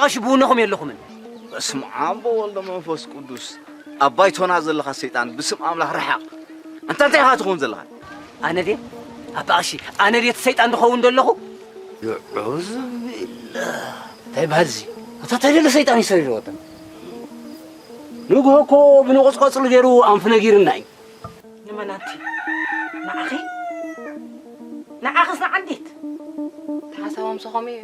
ቀሺ ብውነኹም የለኹምን። በስመ ኣብ ወወልድ ወመንፈስ ቅዱስ። ኣብ ባይቶና ዘለኻ ሰይጣን ብስም ኣምላኽ ርሓቕ። ኣንታ እንታይ ኢኻ ትኸውን ዘለኻ? ኣነ ድየ? ኣባ ቀሺ፣ ኣነ ድየ እቲ ሰይጣን ዝኸውን ዘለኹ? ኣዑዙ ቢላህ። እንታይ በሃል እዚ? ኣታ እንታይ ደለ ሰይጣን እዩ ሰሪርዎ? ንግሆ እኮ ብንቑጽቋጽሉ ገይሩ ኣንፉ ነጊርና እዩ። ንመን ኣንቲ? ንዓኺ? ንዓኽስ ንዓንዲት? ሓሳቦም ሰኾም እዩ።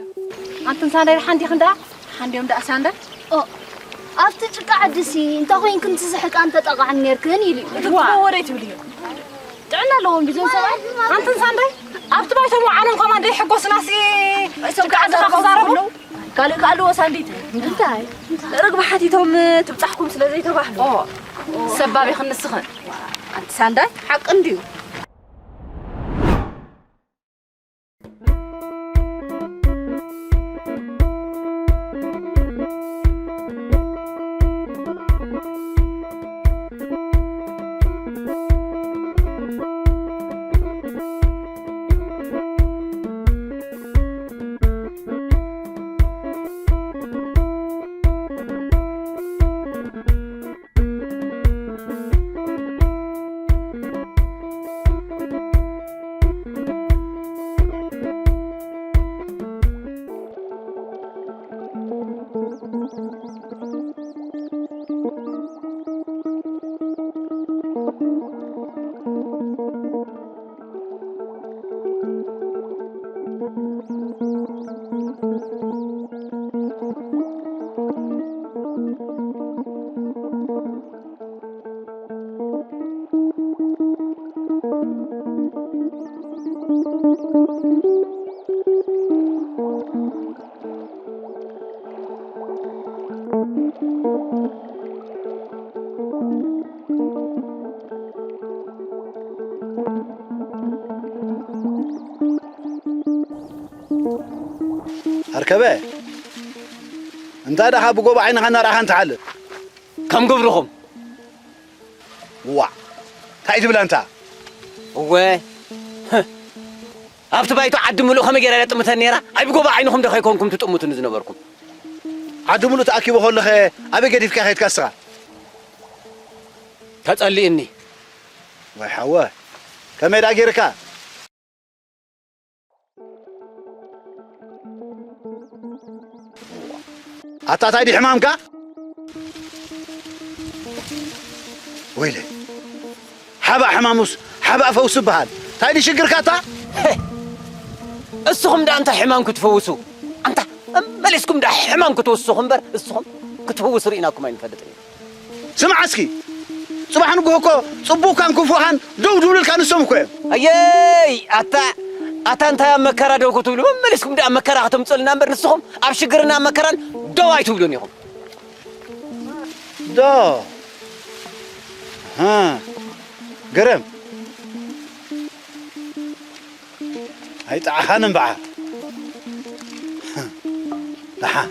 ኣንትን ሳንዳይ ደሓን ዲኽን ደኣ? ደሓን ድዮም ደኣ ሳንዳይ? ኦ፣ ኣብቲ ጭቃ ዓድሲ እንተ ኾይንክን ትስሕቃ እንተ ጠቓዕን ኔርክን ኢሉ እዩ። እቲ ዋ። ክፉእ ወረ ኣይትብልዮ። ጥዕና ኣለዎም ድዩ እዞም ሰብኣይ? ኣንትን ሳንዳይ? ኣብቲ ባይቶም ዓለም ከማን ደይ ሕጎስናሲ እሶም ጭቃ ዓድኻ ክዛረቡ? ኣለዉ? ካልእ ከ ኣለዎ ሳንዲት? እንታይ? ርግቢ ሓቲቶም ትብጻሕኩም ስለ ዘይተባህሉ። ኦ፣ ሰባብ ኢኽን ንስኽን። ኣንቲ ሳንዳይ? ሓቂ እንድዩ። ኣርከበ፣ እንታይ ደኣ ብጎቦ ዓይንኻ እናረኣኻ እንትሓልፍ? ከም ግብርኹም። ዋዕ፣ እንታይ ትብል ኣንታ? እወ፣ ኣብቲ ባይቶ ዓዲ ምሉእ ከመይ ገይራ እያ ጥምተን ነይራ? ኣይ ብጎቦ ዓይንኹም ዶ ከይኮንኩም ትጥምቱኒ ዝነበርኩም? ዓዲ ምሉእ ተኣኪቡ ከሎኸ ኣበይ ገዲፍካ ከይድካ እስኻ? ተጸሊእኒ። ወይ ሓወ፣ ከመይ ደኣ ገይርካ? ኣታ ታይ ድዩ ሕማምካ? ወይለ፣ ሓባእ ሕማሙስ ሓባእ ፈውሱ ይበሃል። ታይ ድዩ ሽግርካ ኣታ? እስኹም ደኣ እንታይ ሕማም ክትፈውሱ? ኣንታ መመሊስኩም ደኣ ሕማም ክትውስኹ እምበር፣ እስኹም ክትፍውሱ ርኢናኩም ኣይንፈልጥን ኢና። ስማዕ እስኪ፣ ጽባሕ ንግሆ እኮ ጽቡቕካን ክፉኻን ደው ዝብሉልካ ንሶም እኮ እዮም። ኣየይ፣ ኣታ፣ ኣታ እንታይ ኣብ መከራ ደው ክትብሉ፣ መመሊስኩም ደኣ መከራ ከተምጽኡልና እምበር፣ ንስኹም ኣብ ሽግርና መከራን ደው ኣይትብሉን ኢኹም። ዶ፣ ሃ፣ ገረም። ኣይጠዓኻን እምበዓ። ደሓን።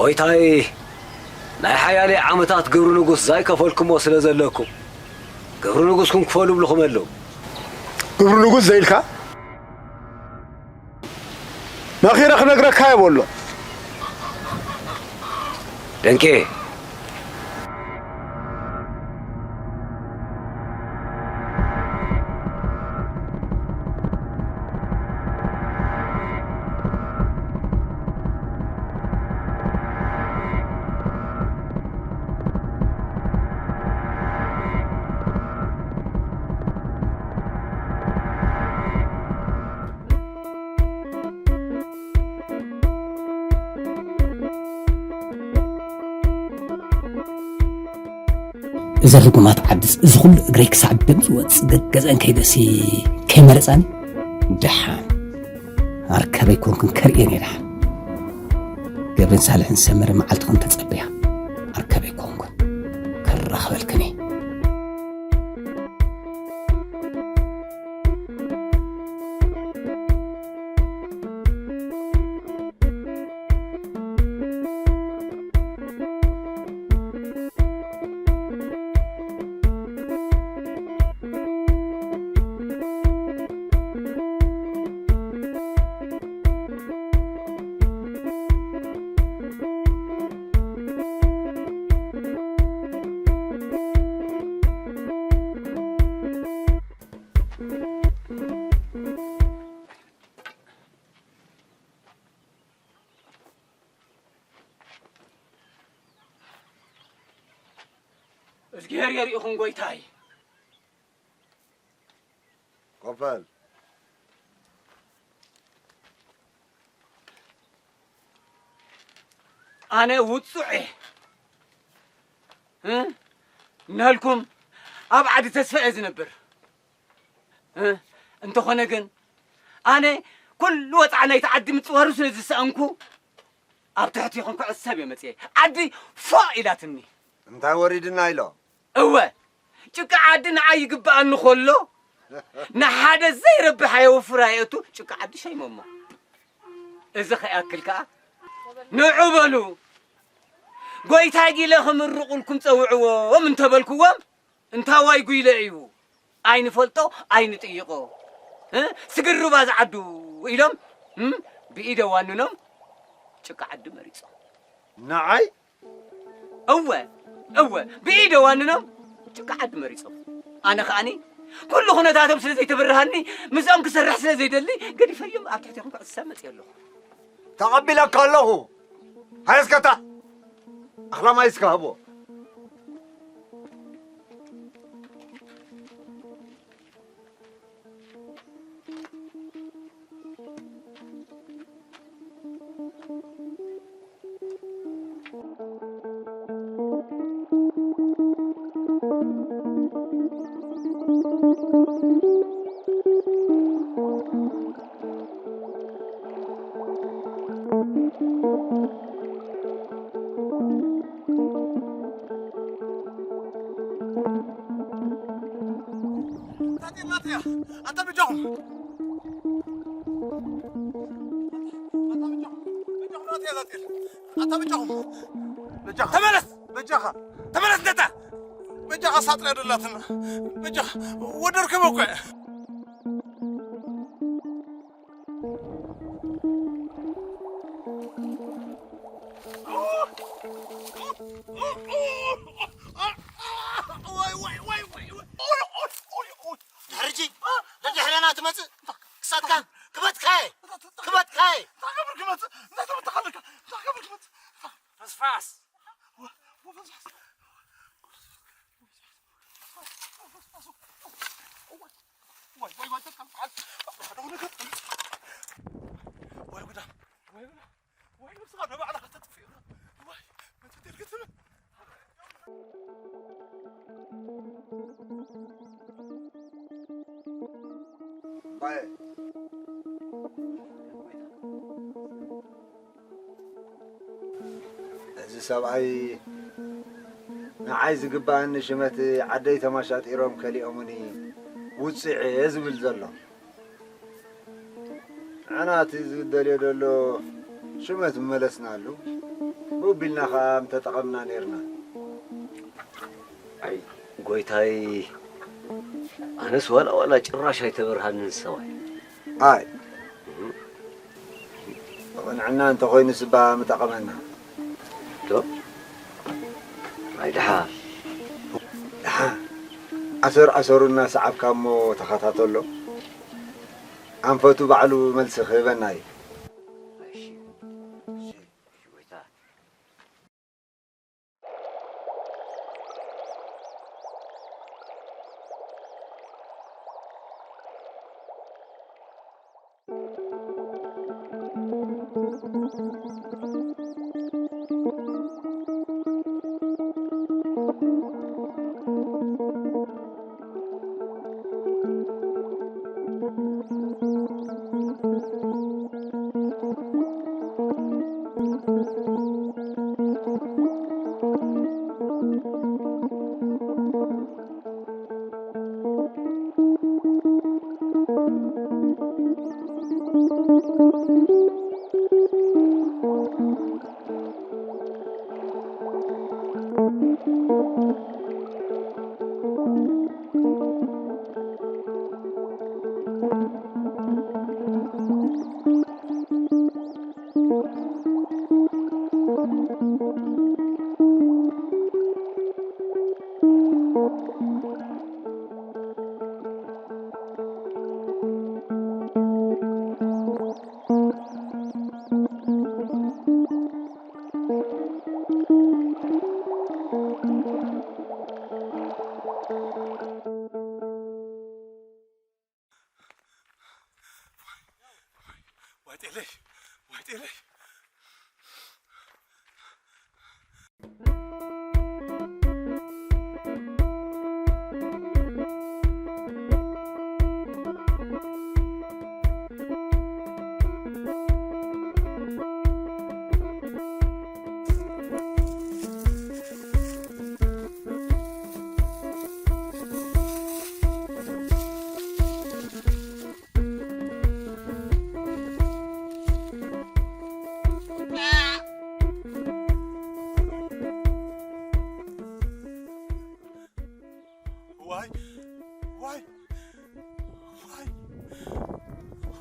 ጎይታይ፣ ናይ ሓያለይ ዓመታት ግብሪ ንጉስ ዘይከፈልኩሞ ስለ ዘለኩም፣ ግብሪ ንጉስኩም ክፈሉ ይብልኹም ኣለዉ። ግብሪ ንጉስ ዘይልካ? መኺረ ክነግረካ እየ በሎ። ደንቄ። እዘን ርጉማት ዓድስ እዚ ኩሉ እግረይ ክሳዕ ደም ዝወጽእ ገ-፣ ገዝአን ከይደሲ ከይመረጻኒ ደሓን ኣርከበይ ኮንክን ከርእየን እየ ደሓን። ገብርን ሳልሕን ሰመረ መዓልትኽን ተጸበያ። ኣርከበይ ኮንክን ከራኽበልክን እየ። እዝግሄር የርኢኹም ጎይታይ። ኮፈል። ኣነ ውጹዕ እየ። እ? እናልኩም ኣብ ዓዲ ተስፋ እየ ዝነብር። እ? እንተኾነ ግን ኣነ ኩሉ ወጽዓ ናይቲ ዓዲ ምጽዋሩ ስለ ዝሰኣንኩ ኣብ ትሕቲኹም ክዕሰብ እየ መጽየ። ዓዲ ፎእ ኢላትኒ። እንታይ ወሪድና ኢሎ? እወ፣ ጭቃ ዓዲ ንዓይ ይግብኣኒ ከሎ፣ ንሓደ ዘይረብሕ ኣየውፍር ኣየእቱ፣ ጭቃ ዓዲ ሸይሞሞ። እዚ ከይኣክል ከኣ፣ ንዑ በሉ፣ ጎይታይ ጊለ ክምርቑልኩም ጸውዕዎም እንተበልክዎም፣ እንታዋይ ጉይለ እዩ፣ ኣይንፈልጦ፣ ኣይንጥይቖ፣ እ? ስግር ሩባ ዝዓዱ ኢሎም፣ እም፣ ብኢደ ዋንኖም ጭቃ ዓዲ መሪጾም። ንዓይ እወ፣ እወ፣ ብኢደ ዋንኖም ጭቃ ዓዲ መሪጾም። ኣነ ከኣኒ ኩሉ ኩነታቶም ስለ ዘይተበርሃኒ፣ ምስኦም ክሰርሕ ስለ ዘይደሊ፣ ገዲፈዮም ኣብ ትሕቴኹም ክዕሰብ መጽየ ኣለኹ። ተቐቢለካ ኣለኹ። ሃየስከታ ኣኽላማይ እስከ ሃቦ። ናቴ፣ ናቴ፣ ኣንታ በጃኹም። ኣንታ በጃኹም። በጃኹም ናቴ፣ ናቴ። ኣንታ በጃኹም። በጃኻ። ተመለስ! በጃኻ። ተመለስ ነታ! በጃኻ ሳጥራ ደላትና። በጃኻ። ወደር ከመኮ። ድሕርጂ ደድሕረና ትመጽእ ክሳትካ ክበትካየ ክበትካየ። ፈስፋስ። ወይ፣ ወይ፣ ወይ፣ ተጠንቀቅ። ሓደ ነገር ተምጽእ። ወይ ጉዳ፣ ወይ ጉዳ፣ ወይ ነብስኻ ንባዕልኻ ተጥፍእ። ወይ፣ መተት ክትብል። ባየ፣ እዚ ሰብኣይ ንዓይ ዝግብኣኒ ሽመት ዓደይ ተማሻጢሮም ከሊኦሙኒ ውፅዕ እየ ዝብል ዘሎ። ንዓና እቲ ዝደልዮ ዘሎ ሽመት ምመለስናሉ፣ ቢልና ኸዓ ምተጠቐምና ነይርና። ኣይ ጎይታይ፣ ኣነስ ዋላ ዋላ ጭራሽ ኣይተበርሃንን ሰብኣይ። ኣይ፣ ቅንዕና እንተኾይኑስ እባ ምጠቐመና። ዶ? ኣይ ደሓ። ደሓ። ዓሰር ዓሰሩ እናሰዓብካ እሞ ተኸታተሎ። ኣንፈቱ ባዕሉ መልሲ ክህበና እዩ። እሺ፣ እሺ፣ ጎይታ። ዋይ ጤለይ፣ ዋይ ጤለይ። ዋይ፣ ዋይ፣ ዋይ፣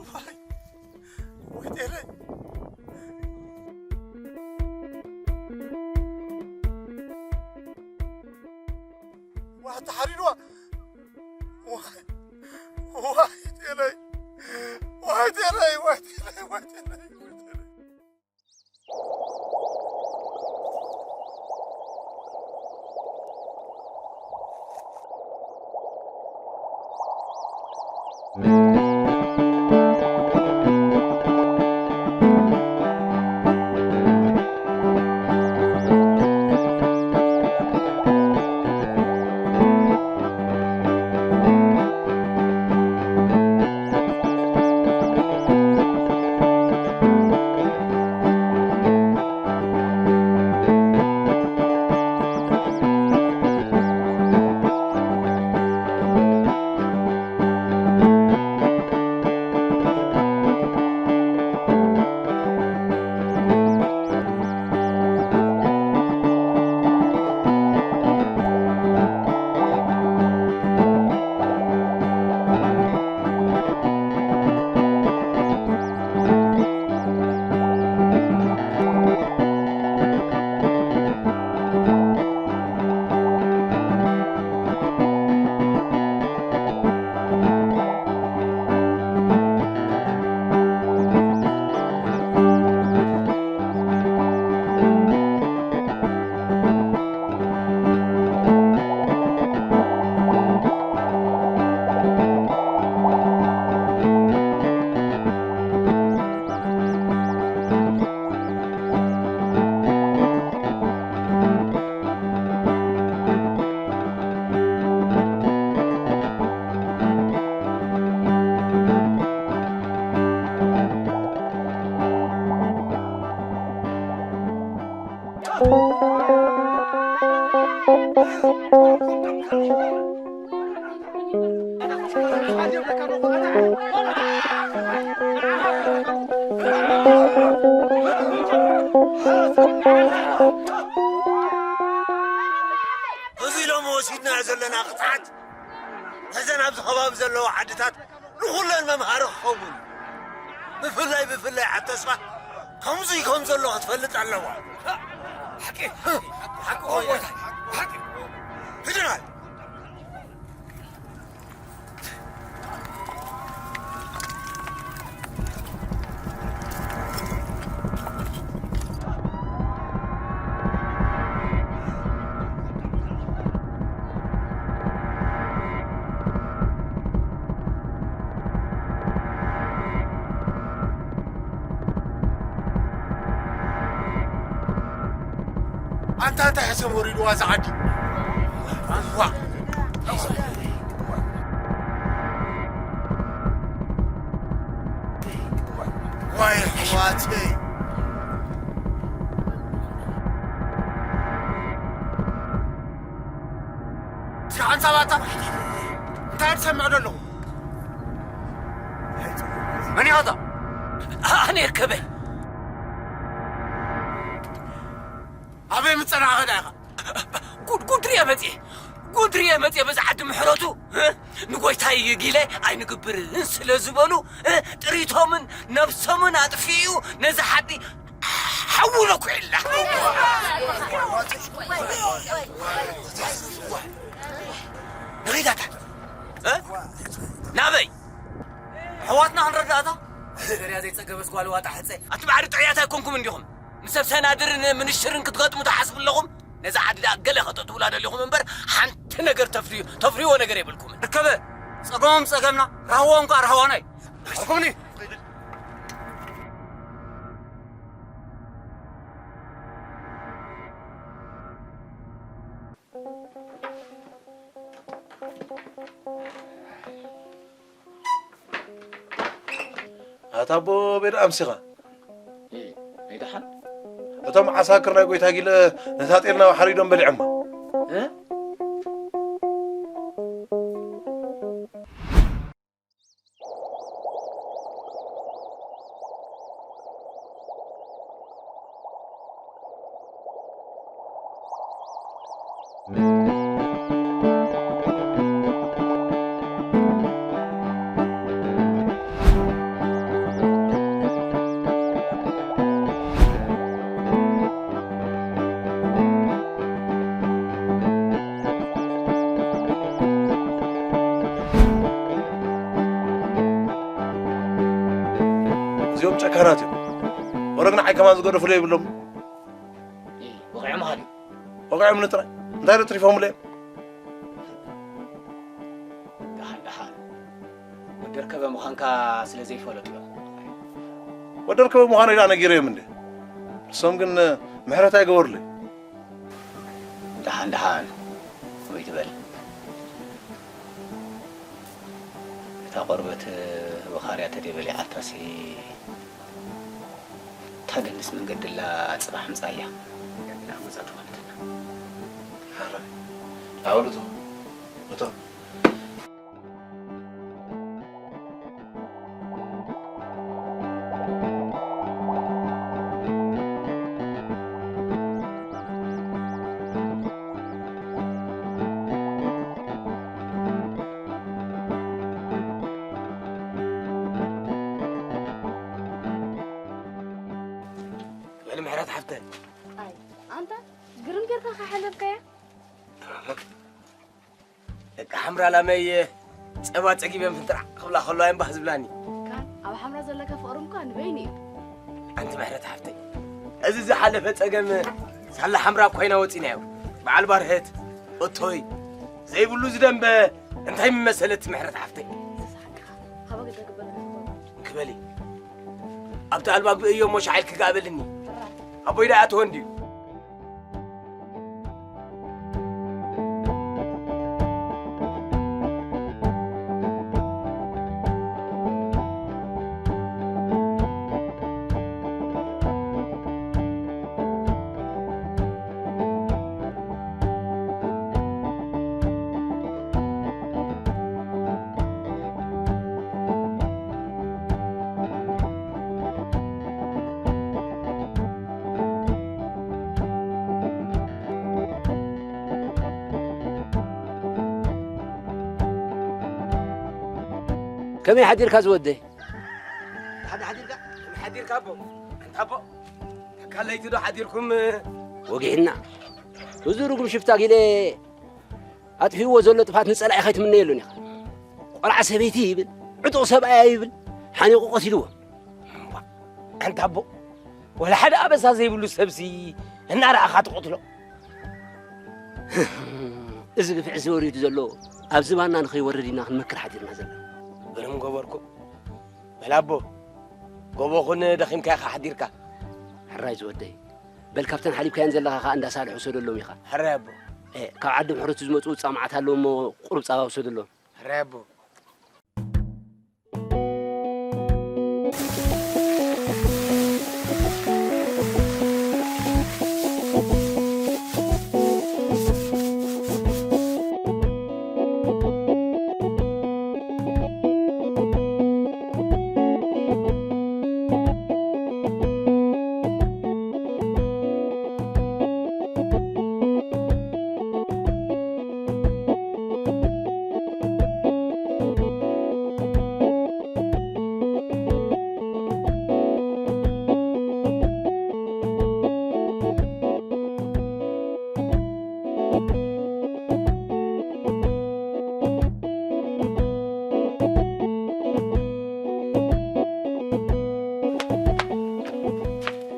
ዋይ፣ ዋይ ጤለይ። ዋይ ተሓሪድዋ። ዋይ፣ ዋይ ጤለይ። ዋይ ጤለይ፣ ዋይ ጤለይ፣ ዋይ ጤለይ፣ ዋይ ጤለይ። እዚ ሎሚ ወሲድናዮ ዘለና ቅፅዓት ነዘን ኣብዚ ከባቢ ዘለዋ ዓድታት ንኹለን መምሃሪ ክኸውን፣ ብፍላይ ብፍላይ ዓዲ ተስፋ ከምዙይ ከም ዘሎ ክትፈልጥ ኣለዋ። ሓቂ ሓቂ ሓቂ ፊደራል ኣንታ እንታይ ሕሰም ወሪድዋ እዛ ዓዲ? ዋ! ዋይ ኣሕዋተይ! እስኪ ሓንሳብ ኣታ እንታይ ትሰምዕ ዘለኹ? መን ኢኻ እታ? ኣነ እከበ። ኣበይ ምጸናኻ ዳ ኢኻ? ጉድ ጉድ ርየ መጽየ። ጉድ ርየ መጽየ በዚ ዓዲ ምሕረቱ። ንጎይታይ ጊለ ኣይንግብርን ስለ ዝበሉ ጥሪቶምን ነብሶምን ኣጥፊኡ ነዚ ሓዲ ሓዊ ለኩዕላ። ንኸይዳታ ናበይ? ኣሕዋትና ክንረዳእታ? ገርያ ዘይጸገበስ ጓል ዋጣ ሕጸ። ኣቲ ባዕሪ ጥዑያት ኣይኮንኩም እንዲኹም። ንሰብ ሰናድርን ምንሽርን ክትገጥሙ ትሓስቡ ኣለኹም። ነዛ ዓዲ ደኣ ገለ ከተጥውላ ደሊኹም እምበር ሓንቲ ነገር ተፍርዩ-፣ ተፍርይዎ ነገር የብልኩምን። ርከበ፣ ጸገሞም ጸገምና፣ ራህዎም ከኣ ራህዋና እዩ። ርኩምኒ። ኣታ ኣቦ ቤት ኣምሲኻ። እ፣ ናይ ደሓን? እቶም ዓሳክር ናይ ጎይታ ጊለ ነታ ጤል ናብ ሓሪዶም በሊዖማ። እ? እዚኦም ጨካናት እዮም። ወረግ ንዓይ ከማን ዝገደፉ ዘይብሎም። እ፣ ወቒዖም ሃልዩ። ወቒዖምኒ ጥራይ። እንታይ ዶ ትሪፎምለይ? ደሓን፣ ደሓን። ወዲ ርከበ ምዃንካ ስለ ዘይፈለጡ እዮም። ወዲ ርከበ ምዃኑ ኢላ ነጊረዮም እንዴ? ንሶም ግን ምሕረት ኣይገበሩለይ። ደሓን፣ ደሓን። ወይ ትበል። እታ ቆርበት ብኻርያ ተደይ በሊዓታሲ። ታገንስ መንገድላ ጽባሕ ምጻያ። ኢና መጻቱ ማለትና። ሓራይ። ኣውርዶ። እቶ። በሊ ምሕረት ሓፍተይ። ኣይ፣ ኣንታ ግርም ጌርካ ከሓለፍካያ። ደቂ ሓምራ ላመይ ጸባ ጸጊበን ፍንጥራዕ ክብላ ከለዋ እየን ባህ ዝብላኒ። ካን ኣብ ሓምራ ዘለካ ፍቕሪ እኳ ንበይኑ እዩ። ኣንቲ ምሕረት ሓፍተይ፣ እዚ ዝሓለፈ ጸገም ሳላ ሓምራ እኳ ኢና ወጺናዮ። በዓል ባርህት፣ እቶይ፣ ዘይብሉ ዝደንበ እንታይ ምመሰለት ምሕረት ሓፍተይ። ሓቂኻ፣ ሃበ ገደ ግበረ። እንክበሊ፣ ኣብቲ ኣልባብ እዮ እሞ ሻዕል ክጋበልኒ። ኣቦይ ደኣ ኣትወ እንድዩ። ከመይ ሓዲርካ ዝወደይ? ሓደ ሓዲርካ? ከመይ ሓዲርካ ኣቦ? ኣንታ ኣቦ፣ ተካለይቲ ዶ ሓዲርኩም? ወጊሕና። እዚ ርጉም ሽፍታ ጊለ ኣጥፊእዎ ዘሎ ጥፍኣት ንጸላኢ ከይትምነየሉን ኢኻ። ቆልዓ ሰበይቲ ይብል፣ ዕጡቕ ሰብኣያ ይብል፣ ሓኒቑ ቀቲልዎ። እምቧ፣ ኣንታ ኣቦ፣ ወላ ሓደ ኣበሳ ዘይብሉ ሰብሲ እናረኣኻ ትቐትሎ። እዚ ግፍዒ እዚ ወሪዱ ዘሎ ኣብ ዝባንና ንኸይወርድ ኢና ክንመክር ሓዲርና ዘለና። ግርም ገበርኩም። በል ኣቦ፣ ጎቦ ኹን ደኺምካ ኢኻ ሓዲርካ። ሕራይ ዝወደይ። በል ካብተን ሓሊብካየን ዘለኻ ኸኣ እንዳ ሳልሕ ውሰደሎም ኢኻ። ሕራይ ኣቦ። እ፣ ካብ ዓዲ ምሕረቱ ዝመጹ ውጻእ መዓት ኣለዉ እሞ ቁሩብ ጻባ ውሰደሎም። ሕራይ ኣቦ።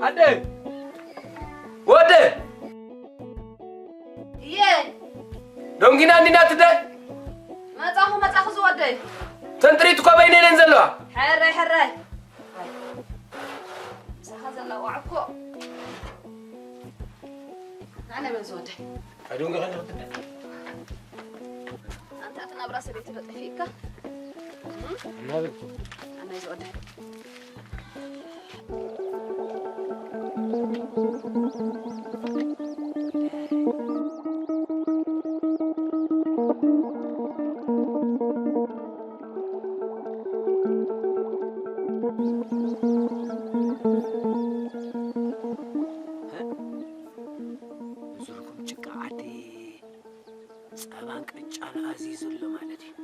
ኣደ! ወደ! እየ። ዶንጊና እንዲና ትደ? መጻኹ፣ መጻኹ ዝወደይ። ተንጥሪት እኮ በይነይ ነን ዘለዋ። ሕራይ፣ ሕራይ። ምሳኻ ዘላ ቆዕ እኮ። ናነ በል ዝወደይ። ኣዶንጊ ከለኹ ትደ? ኣንታ እቲ ናብራ ሰበይቲ ዶ ጠፊእካ? እናበል። ኣናይ ዝወደይ። ብዝርኩም ጭቃ ዓዲ ጸባን ቅጫን ኣዚዙ ኣሎ ማለት እዩ።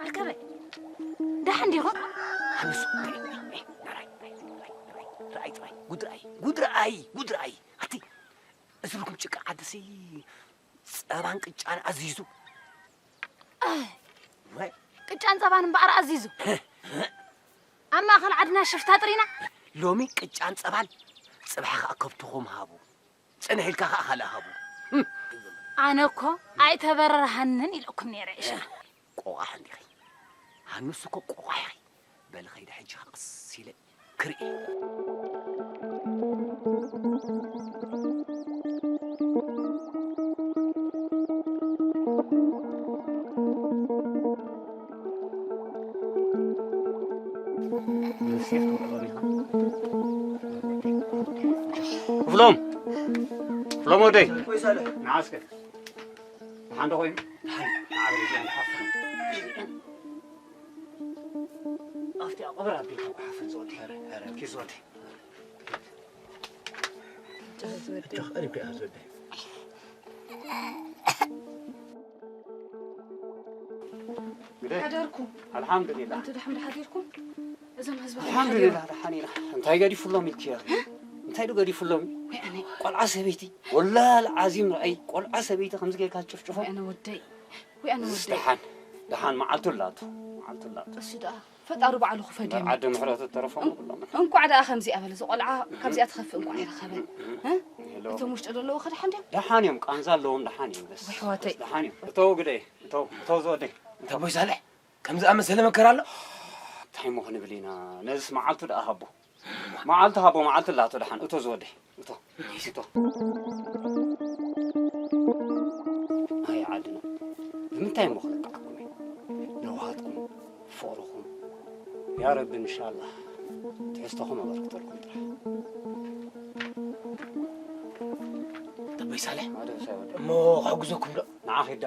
ኣርከበ፣ ደሓን ዲኹም? ሓንሱ፣ ርኣይ፣ ጉድ ርኣይ፣ ጉድ ርኣይ፣ ጉድ ርኣይ። ኣቲ፣ እዚ ርጉም ጭቃ ዓድሲ ጸባን ቅጫን ኣዚዙ። ኣይ፣ ወይ። ቅጫን ጸባን እምበኣር ኣዚዙ። ኣብ ማእከል ዓድና ሽፍታ ጥሪና። ሎሚ ቅጫን ጸባን፣ ጽባሕ ከኣ ከብትኹም ሃቡ። ጽንሕ ኢልካ ከኣ ካልእ ሃቡ። ኣነ እኮ ኣይተበረርሃንን ኢለኩም ነይረ፣ እሺ። ቆቋሕ እንዲኺ። ሃኑስ እኮ ቆቋሕ ኢኺ። በሊ ኸይደ ሕጂ ኸኣ ቀስ ኢለ ክርኢ። ክፍሎም፣ ክፍሎም ወደይ። ንዓ እስከ። ደሓን ዶ ኮይኑ? ደሓን። ንዓ በል እዚኣን ክሓፍን። ኣብቲ ኣቕብር ኣቢልካ ክሓፍን ዝወዲ። ኪስ ወዲ። እጆኽ ቀሪብካ ኢኻ ዝወደይ። ግደይ። ሓደርኩም። ኣልሓምዱሊላህ። ኣንቱ ደሓን ዶ ሓዲርኩም? እዞም ህዝቢ ኣልሓምዱሊላህ፣ ደሓን ኢና። እንታይ ገዲፉሎም ኢልክዮ? እንታይ ዶ ገዲፉሎም? ወይ ኣነ። ቆልዓ ሰበይቲ፣ ወላሂ ኣልዓዚም፣ ረኣይ፣ ቆልዓ ሰበይቲ ከምዚ ጌርካ ትጭፍጭፎ? ወይ ኣነ ወደይ። ወይ ኣነ ወደይ። ደሓን፣ ደሓን፣ መዓልቱ ኣላቶ፣ መዓልቱ ኣላቶ። እሱ ደኣ ፈጣሪ ባዕሉ ክፈድዮም። ዓዲ ምሕረቱ ተረፎም ኩሎም። እንቋዕ ደኣ ከምዚኣ በለ፣ እዚ ቆልዓ ካብዚኣ ትኸፍእ እንቋዕ ኣይረኸበን። እ? ሄሎ። እቶም ውሽጢ ዘለዉ ከ ደሓን ድዮም? ደሓን እዮም፣ ቃንዛ ኣለዎም፣ ደሓን እዮም። በስ፣ ወይ ኣሕዋተይ። በስ፣ ደሓን እዮም። እተው ግደይ፣ እተው፣ እተው ዝወደይ። እተው። ኣቦይ ሳልሕ፣ ከምዚ ኣመሰለ መከራ ኣሎ? እንታይ እሞ ክንብል ኢና? ነዝስ መዓልቱ ደኣ ሃቦ። መዓልቲ ሃቦ፣ መዓልቲ ኣላቶ ደሓን። እቶ ዝወደይ፣ እቶ፣ እቶ። ንምንታይ እሞ ክለቅዓኩም እየ? ለውሃትኩም፣ ፍቕርኹም፣ ያ ረቢ እንሻላህ ትሕዝቶኹም ኣበርክተልኩም ጥራሕ። ጠበይ ሳልሕ ሓደ ምሳይ ወደ እሞ ክሕግዘኩም ዶ? ንዓ ኺዳ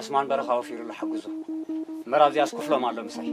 ዕስማን በረኻ ወፊሩ ኣሎ ሓግዞ። እምበር ኣብዚኣስ ክፍሎም ኣሎ ምሳይ።